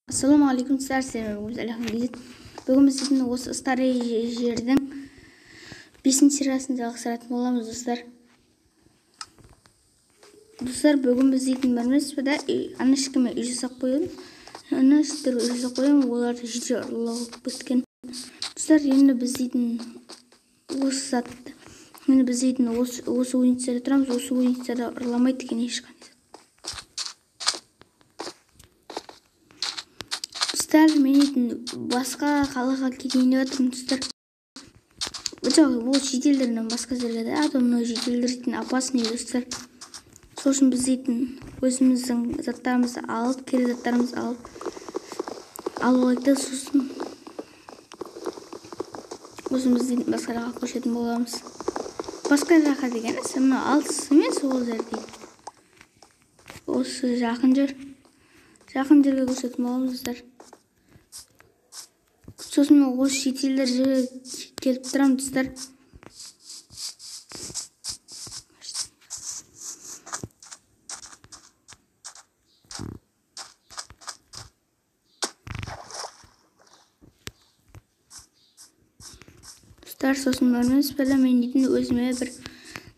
Ассалаумағалейкум достар, сіздермен бүгін біз дейтін осы старый жердің 5-ші сериясын жалғастыратын боламыз достар. Достар, бүгін біз дейтін бармыз ба да, ана ешкімге үй жасап қойдым. Ана ешкімге үй жасап қойдым, оларды жеке ұрлап кеткен. Достар, енді біз дейтін осы затты, енді біз дейтін осы улицада тұрамыз, осы улицада ұрламайды екен ешқандай. Достар, мен дейтін басқа қалаға кетейін деп жатырмын достар. Жоқ, ол шетелдерден басқа жерге де, а то мынау шетелдер дейтін опасный достар. Сол үшін біз дейтін өзіміздің заттарымызды алып, керек заттарымызды алып алайық та, сосын өзіміз дейтін басқа жаққа көшетін боламыз. Басқа жаққа деген мынау алыс емес ол жер дейді. Осы жақын жер. Жақын жерге көшетін боламыз достар. Сосын мен осы шетелдер жерге келіп тұрамын достар. Достар, сосын бармыз бәле, мен дейтін өзіме бір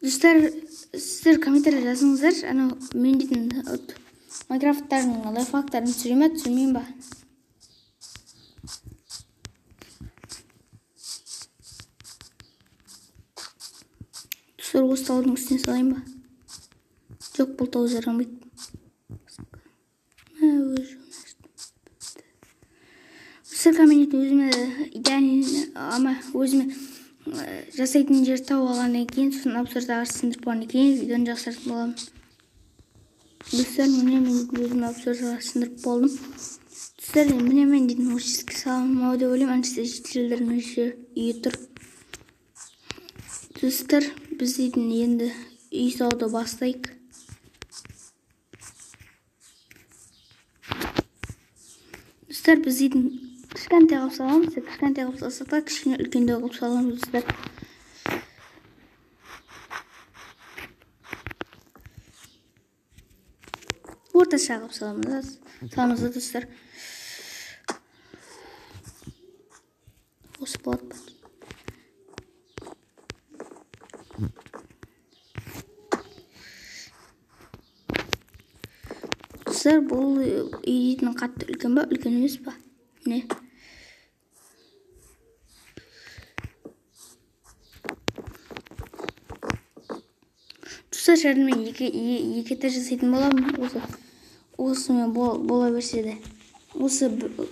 достар, сіздер комментарий жазыңыздар, анау мен дейтін Майнкрафттардың лайфхактарын түсірейін ба, түсірмеймін ба? Достар, осы таудың үстіне салайын ба? Жоқ, бұл тау жарамайды. Достар, мен дейтін өзіме идеальный, ама өзіме жасайтын жер тауып алғаннан кейін, сосын обзорды сындырып болғаннан кейін видеоны жақсартатын боламын. Достар, міне мен өзіме обзорды сындырып болдым. Достар, міне мен дейтін осы жерге саламын ау деп ойлаймын. Ана жерде шетелдердің жер үйі тұр. Достар, біз дейтін енді үй салуды бастайық. Достар, біз дейтін кішкентай қылып саламыз, кішкентай қылып салсақ та кішкене үлкендеу қылып саламыз достар. Орташа қылып саламыз да достар. Осы болады ба? Достар, бұл үй дейтін қатты үлкен ба, үлкен емес па? Міне. Достар, шәрмен екі этаж жасайтын боламын. Осымен бола берсе де. Осы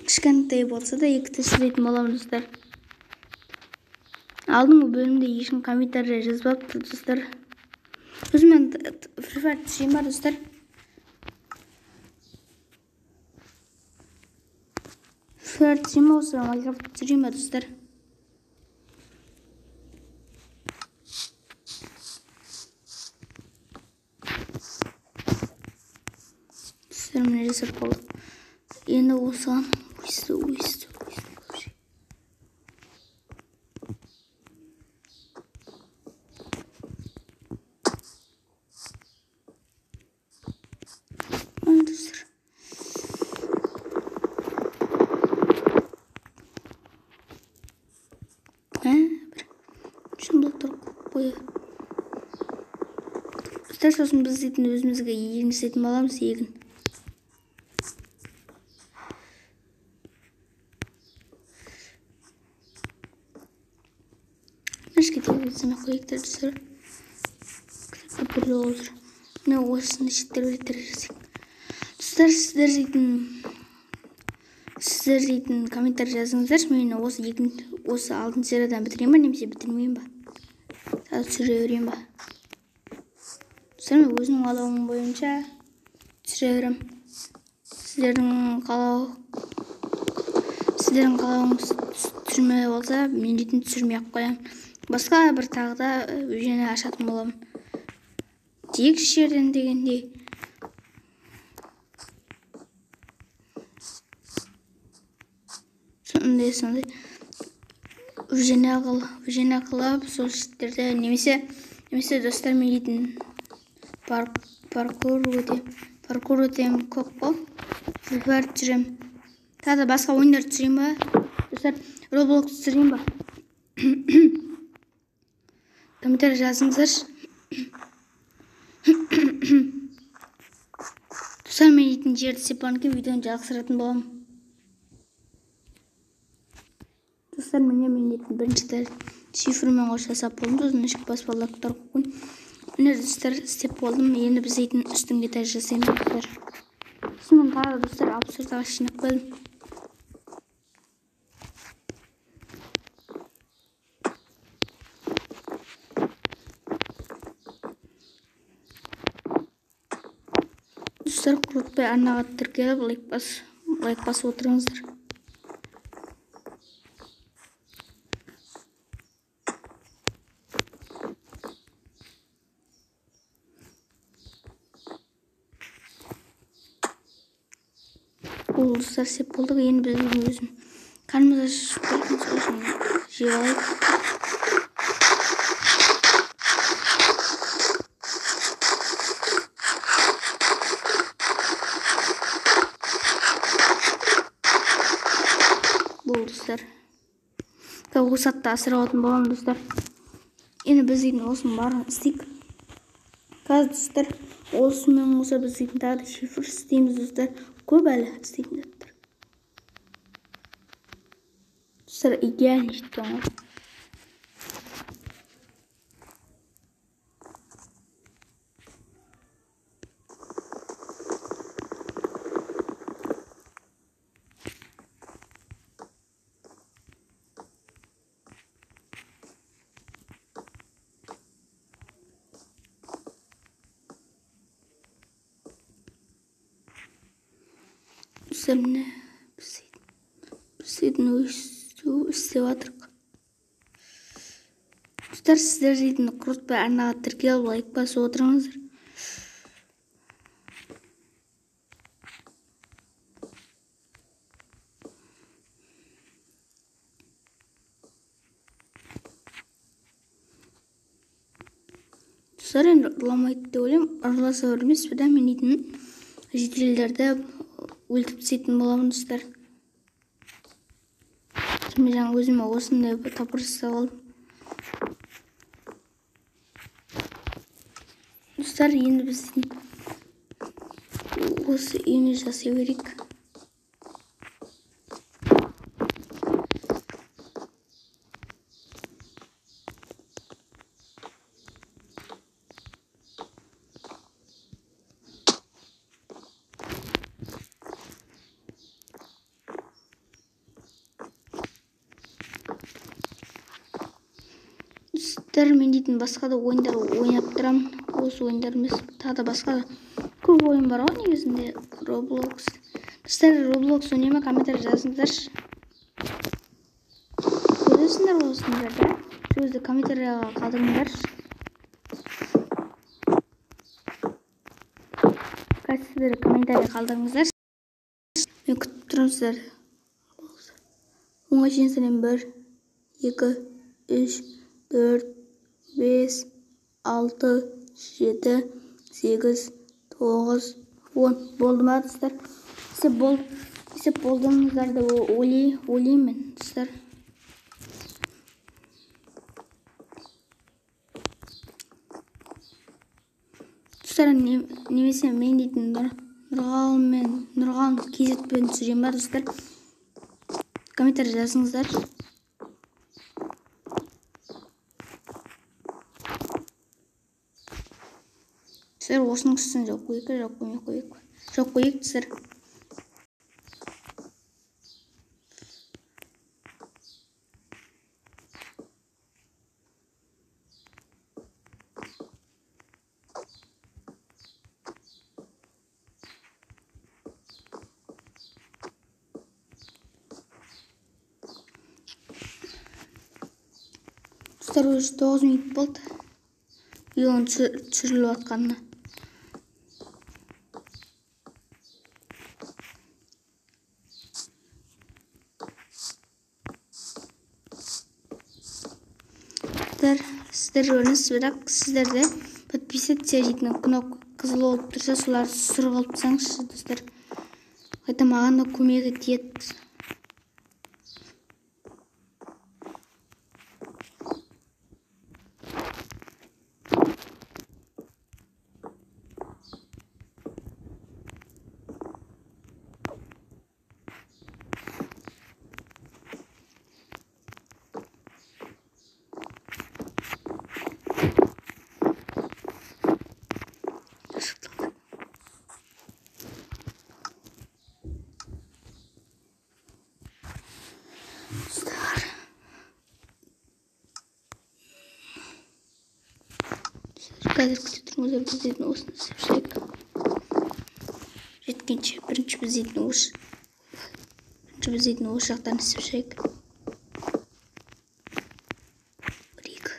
кішкентай болса да екі этаж жасайтын боламын достар. Алдыңғы бөлімде ешкім комментарий жазбапты достар. Өзімен Free Fire түсірейін ба достар? Free Fire түсірейін ба, осы Майнкрафт түсірейін ба достар? Достар, міне жасап болдық. Енді осыған өйстіп. Достар. Бір үшін блоктар қойы. Достар, сосын біз дейтін өзімізге егін жасайтын боламыз, егін. Қояйық достар. Міне осыны шеттер жасайық. Достар, сіздер дейтін комментарий жазыңыздаршы, мен осы осы 6-шы сериядан бітірейін ба, немесе бітірмейін ба? Тағы түсіре берейін ба? Достар, мен өзімнің қалауым бойынша түсіре беремін. Сіздердің қалауыңыз түсірмей болса, мен дейтін түсірмей ақ қоямын. Басқа бір тағы да және ашатын боламын. Тек жерден дегендей. Сондай және қылып сол жерде немесе достар мен дейтін паркур өтем, паркур өтем көп қой. Free Fire түсіремін. Тағы да басқа ойындар түсірейін ба? Достар, Roblox түсірейін ба? Комментарий жазыңыздаршы. Достар, мен дейтін жерді істеп болғаннан кейін видеоны жалғастыратын боламын. Достар, міне мен дейтін бірінші цифрмен қош жасап болдым. Сосын ішкі баспалдақтар қойып. Міне достар, істеп болдым. Енді біз дейтін үстіңгі этаж жасаймыз достар. Сосын мен тағы достар 64 ағаш жинап қойдым. Достар, құртпай арнаға тіркеліп, лайк басып отырыңыздар. Ол достар, істеп болдық. Енді біз өзім қарнымыз ашып тұр, сол үшін жеп алайық. Болды достар. Осы атты асырап алатын боламын достар. Енді біз дейтін осының барлығын істейік. Қазір достар, осымен қоса біз дейтін тағы да шифр істейміз достар. Көп әлі істейтін заттар. Достар, идеально жеткен ғой. Достар, міне біз дейтін өстіп істеп жатырық. Достар, сіздер дейтін құртпай арнаға тіркеліп, лайк басып отырыңыздар. Достар, енді ұрламайды деп ойлаймын. Ұрласа ұрмас, бірақ мен дейтін жительдерді өлтіріп тастайтын боламын достар. Мен жаңа өзіме осындай бір топор жасап алдым. Достар, енді біз осы үйімізді жасай берейік. Достар, мен дейтін басқа да ойындар ойнап тұрамын. Осы ойындар емес, тағы да басқа да көп ойын бар ғой негізінде. Roblox. Достар, Roblox ойнай ма? Комментарий жазыңыздаршы. Көресіңдер ғой осындарды. Сөзді комментарияға қалдырыңдаршы. Қазір сіздер комментарий қалдырыңыздар. Мен күтіп тұрамын сіздерді. Оңға шейін санаймын. 1, 2, 3, 4, 5, 6, 7, 8, 9, 10. Болды ма достар? Есеп болдыңыздар деп ойлаймын достар. Достар, немесе мен дейтін Нұрғалым кезетпен түсірейін ба достар? Комментарий жазыңыздар. Достар, осының үстін жауып қояйық, жауып қоймай қояйық. Жауып қояйық, достар. Достар, уже 9 минут болды. Видеоның түсіріліп жатқанына. Сіздер көріңіз, бірақ сіздерде подписаться дейтін кнопка қызыл болып тұрса, соларды сұр қылып тастаңызшы, достар. Қайта маған да көмегі тиеді. Қазір күте тұрыңыздар, біз дейтін осыны істеп шығайық. Жеткенше бірінші біз дейтін осы, бірінші біз дейтін осы жақтан істеп шығайық. 1, 2, 5.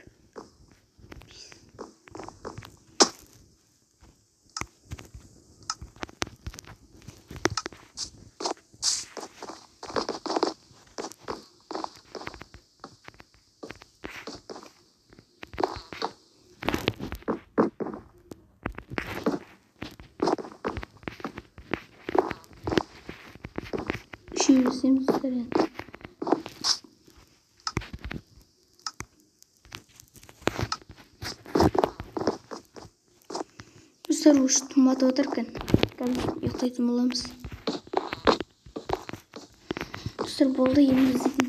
Үшеуі істейміз достар енді. Достар, уже түн батып отыр екен. Қазір ұйықтайтын боламыз. Достар, болды, енді біз дейтін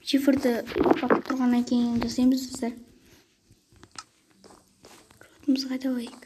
шифрді ұйықтап тұрғаннан кейін жасаймыз, достар. Кроватымызды қайда қояйық?